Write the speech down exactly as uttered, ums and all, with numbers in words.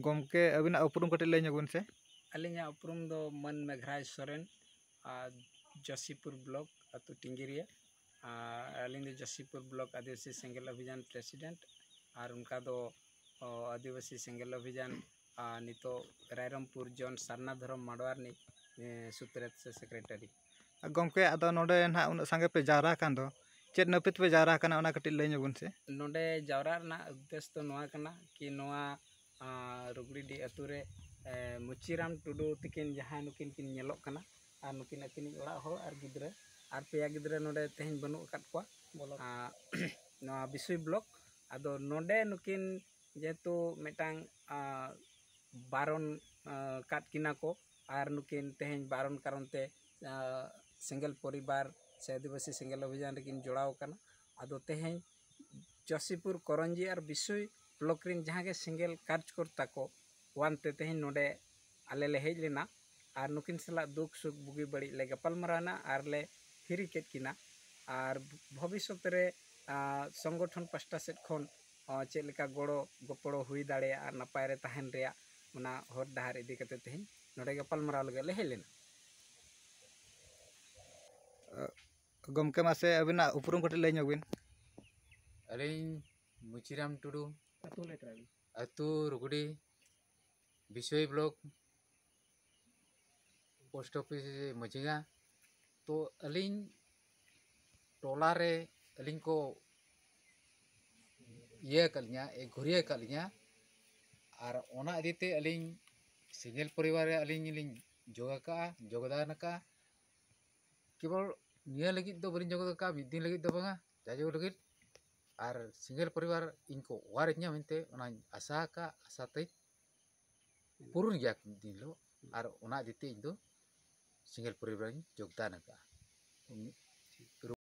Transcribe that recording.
ᱜᱚᱢᱠᱮ, ᱟᱹᱵᱤᱱᱟᱜ ᱩᱯᱨᱩᱢ ᱠᱟᱹᱴᱤᱡ ᱞᱟᱹᱭ ᱧᱚᱜ ᱵᱤᱱ ᱥᱮ᱾ ᱟᱹᱞᱤᱧᱟᱜ ᱩᱯᱨᱩᱢ ᱫᱚ ᱢᱟᱹᱱ ᱢᱮᱜᱷᱨᱟᱭ ᱥᱚᱨᱮᱱ, ᱟᱨ ᱡᱚᱥᱤᱯᱩᱨ ᱵᱞᱚᱠ, ᱟᱹᱛᱩ ᱴᱤᱝᱜᱤᱨᱤᱭᱟᱹ᱾ ᱟᱨ ᱟᱹᱞᱤᱧ ᱫᱚ ᱡᱚᱥᱤᱯᱩᱨ ᱵᱞᱚᱠ ᱟᱹᱫᱤᱵᱟᱹᱥᱤ ᱥᱮᱸᱜᱮᱞ ᱚᱵᱷᱤᱡᱟᱱ ᱯᱨᱮᱥᱤᱰᱮᱱᱴ, ᱟᱨ ᱚᱱᱠᱟ ᱫᱚ, ᱚ, ᱟᱹᱫᱤᱵᱟᱹᱥᱤ ᱥᱮᱸᱜᱮᱞ ᱚᱵᱷᱤᱡᱟᱱ, ᱟᱨ ᱱᱤᱛᱚᱜ ᱨᱟᱭᱨᱚᱝᱯᱩᱨ ᱡᱚᱱ ᱥᱟᱨᱱᱟ ᱫᱷᱚᱨᱚᱢ ᱢᱟᱰᱣᱟ ᱨᱤᱱᱤᱡ, ᱮ, ᱥᱩᱛᱨᱮᱛ ᱥᱮ ᱥᱮᱠᱨᱮᱴᱟᱨᱤ᱾ ᱜᱚᱢᱠᱮ, ᱟᱫᱚ ᱱᱚᱰᱮ ᱱᱟᱦᱟᱜ ᱩᱱᱟᱹᱜ ᱥᱟᱸᱜᱮ ᱯᱮ ᱡᱟᱣᱨᱟ ᱟᱠᱟᱱ ᱫᱚ, ᱪᱮᱫ ᱱᱟᱹᱯᱤᱛ ᱯᱮ ᱡᱟᱣᱨᱟ ᱟᱠᱟᱱᱟ, ᱚᱱᱟ ᱠᱟᱹᱴᱤᱡ ᱞᱟᱹᱭ ᱧᱚᱜ ᱵᱚᱱ ᱥᱮ᱾ ᱱᱚᱰᱮ ᱡᱟᱣᱨᱟ ᱨᱮᱱᱟᱜ ᱩᱫᱽᱫᱮᱥ ᱫᱚ ᱱᱚᱣᱟ ᱠᱟᱱᱟ ᱠᱤ ᱱᱚᱣᱟ, ᱟ, ᱨᱩᱜᱽᱲᱤᱰᱤ ᱟᱹᱛᱩ ᱨᱮ, ᱮ, ᱢᱩᱪᱤᱨᱟᱢ ᱴᱩᱰᱩ ᱛᱤᱠᱤᱱ ᱡᱟᱦᱟᱸᱭ ᱱᱩᱠᱤᱱ ᱠᱤᱱ ᱧᱮᱞᱚᱜ ᱠᱟᱱᱟ, ᱟᱨ ᱱᱩᱠᱤᱱ ᱟᱹᱠᱤᱱᱤᱡ ᱚᱲᱟᱜ ᱦᱚᱲ ᱟᱨ ᱜᱤᱫᱽᱨᱟᱹ, ᱟᱨ ᱯᱮᱭᱟ ᱜᱤᱫᱽᱨᱟᱹ ᱱᱚᱰᱮ ᱛᱮᱦᱮᱧ ᱵᱟᱹᱱᱩᱜ ᱟᱠᱟᱫ ᱠᱚᱣᱟ᱾ ᱵᱚᱞᱚ᱾ ᱟ, ᱱᱚᱣᱟ ᱵᱤᱥᱩᱭ ᱵᱞᱚᱠ᱾ ᱟᱫᱚ ᱱᱚᱰᱮ ᱱᱩᱠᱤᱱ ᱡᱮᱦᱮᱛᱩ ᱢᱤᱫᱴᱟᱝ, ᱟ, ᱵᱟᱨᱚᱱ, ᱟ, ᱠᱟᱫ ᱠᱤᱱᱟ ᱠᱚ, ᱟᱨ ᱱᱩᱠᱤᱱ ᱛᱮᱦᱮᱧ ᱵᱟᱨᱚᱱ ᱠᱟᱨᱚᱱ ᱛᱮ, ᱟ, ᱥᱮᱸᱜᱮᱞ ᱯᱚᱨᱤᱵᱟᱨ ᱥᱮ ᱟᱹᱫᱤᱵᱟᱹᱥᱤ ᱥᱮᱸᱜᱮᱞ ᱚᱵᱷᱤᱡᱟᱱ ᱨᱮᱠᱤᱱ ᱡᱚᱲᱟᱣ ᱟᱠᱟᱱᱟ᱾ ᱟᱫᱚ ᱛᱮᱦᱮᱧ ᱡᱚᱥᱤᱯᱩᱨ, ᱠᱚᱨᱚᱧᱡᱤ ᱟᱨ ᱵᱤᱥᱩᱭ ᱵᱞᱚᱠ ᱨᱮᱱ ᱡᱟᱦᱟᱸ ᱜᱮ ᱥᱮᱸᱜᱮᱞ ᱠᱟᱨᱡᱽᱠᱚᱨᱛᱟ ᱠᱚ ᱟᱱᱛᱮ ᱛᱮᱦᱮᱧ ᱱᱚᱰᱮ ᱟᱞᱮ ᱞᱮ ᱦᱮᱡ ᱞᱮᱱᱟ ᱟᱨ ᱱᱩᱠᱤᱱ ᱥᱟᱞᱟᱜ ᱫᱩᱠ ᱥᱩᱠ ᱵᱩᱜᱤ ᱵᱟᱹᱲᱤᱡ ᱞᱮ ᱜᱟᱯᱟᱞᱢᱟᱨᱟᱣ ᱮᱱᱟ ᱟᱨ ᱞᱮ ᱦᱤᱨᱤ ᱠᱮᱫ ᱠᱤᱱᱟ᱾ ᱟᱨ ᱵᱷᱚᱵᱤᱥᱥᱚᱛ ᱨᱮ, ᱟ, ᱥᱚᱝᱜᱚᱴᱷᱚᱱ ᱯᱟᱥᱴᱟ ᱥᱮᱫ ᱠᱷᱚᱱ, ᱟ, ᱪᱮᱫ ᱞᱮᱠᱟ ᱜᱚᱲᱚ ᱜᱚᱯᱚᱲᱚ ᱦᱩᱭ ᱫᱟᱲᱮᱭᱟᱜᱼᱟ ᱟᱨ ᱱᱟᱯᱟᱭ ᱨᱮ ᱛᱟᱦᱮᱱ ᱨᱮᱭᱟᱜ, ᱚᱱᱟ ᱦᱚᱨ ᱰᱟᱦᱟᱨ ᱤᱫᱤ ᱠᱟᱛᱮ ᱛᱮᱦᱮᱧ ᱱᱚᱰᱮ ᱜᱟᱯᱟᱞᱢᱟᱨᱟᱣ ᱞᱟᱹᱜᱤᱫ ᱞᱮ ᱦᱮᱡ ᱞᱮᱱᱟ᱾ ᱜᱚᱢᱠᱮ, ᱢᱟᱥᱮ ᱟᱹᱵᱤᱱᱟᱜ ᱩᱯᱨᱩᱢ ᱠᱟᱹᱴᱤᱡ ᱞᱟᱹᱭ ᱧᱚᱜ ᱵᱤᱱ᱾ ᱟᱹᱞᱤᱧ ᱢᱩᱪᱤᱨᱟᱢ ᱴᱩᱰᱩ, ᱟᱹᱛᱩ ᱞᱟᱹᱭ ᱛᱚᱨᱟᱭ ᱵᱤᱱ᱾ ᱟᱹᱛᱩ ᱨᱩᱜᱽᱲᱤ, ᱵᱤᱥᱳᱭ ᱵᱞᱚᱠ, ᱯᱳᱥᱴ ᱚᱯᱷᱤᱥ ᱢᱟᱹᱡᱷᱤᱜᱟ᱾ ᱛᱚ ᱟᱹᱞᱤᱧ ᱴᱚᱞᱟ ᱨᱮ ᱟᱹᱞᱤᱧ ᱠᱚ ᱤᱭᱟᱹ ᱟᱠᱟᱫ ᱞᱤᱧᱟ, ᱮ, ᱜᱷᱩᱨᱭᱟᱹ ᱟᱠᱟᱫ ᱞᱤᱧᱟ᱾ ᱟᱨ ᱚᱱᱟ ᱤᱫᱤ ᱛᱮ ᱟᱹᱞᱤᱧ ᱥᱮᱸᱜᱮᱞ ᱯᱚᱨᱤᱵᱟᱨ ᱨᱮ ᱟᱹᱞᱤᱧ ᱞᱤᱧ ᱡᱳᱜᱽ ᱟᱠᱟᱫᱼᱟ, ᱡᱳᱜᱽᱫᱟᱱ ᱟᱠᱟᱫᱼᱟ᱾ ᱠᱮᱵᱚᱞ ᱱᱤᱭᱟᱹ ᱞᱟᱹᱜᱤᱫ ᱫᱚ ᱵᱟᱹᱞᱤᱧ ᱡᱳᱜᱽ ᱟᱠᱟᱫᱼᱟ, ᱢᱤᱫ ᱫᱤᱱ ᱞᱟᱹᱜᱤᱫ ᱫᱚ ᱵᱟᱝᱟ, ᱡᱟᱭᱡᱩᱜᱽ ᱞᱟᱹᱜᱤᱫ᱾ ᱟᱨ ᱥᱮᱸᱜᱮᱞ ᱯᱚᱨᱤᱵᱟᱨ ᱤᱧ ᱠᱚ ᱚᱣᱟᱨ ᱤᱧᱟ ᱢᱮᱱᱛᱮ ᱚᱱᱟᱧ ᱟᱥᱟ ᱟᱠᱟᱫᱼᱟ, ᱟᱥᱟ ᱛᱮᱧ ᱯᱩᱨᱩᱱ ᱜᱮᱭᱟ ᱢᱤᱫ ᱫᱤᱱ ᱦᱤᱞᱳᱜ᱾ ᱟᱨ ᱚᱱᱟ ᱤᱫᱤ ᱛᱮ ᱤᱧ ᱫᱚ ᱥᱮᱸᱜᱮᱞ ᱯᱚᱨᱤᱵᱟᱨᱤᱧ ᱡᱳᱜᱽᱫᱟᱱ ᱟᱠᱟᱫᱼᱟ᱾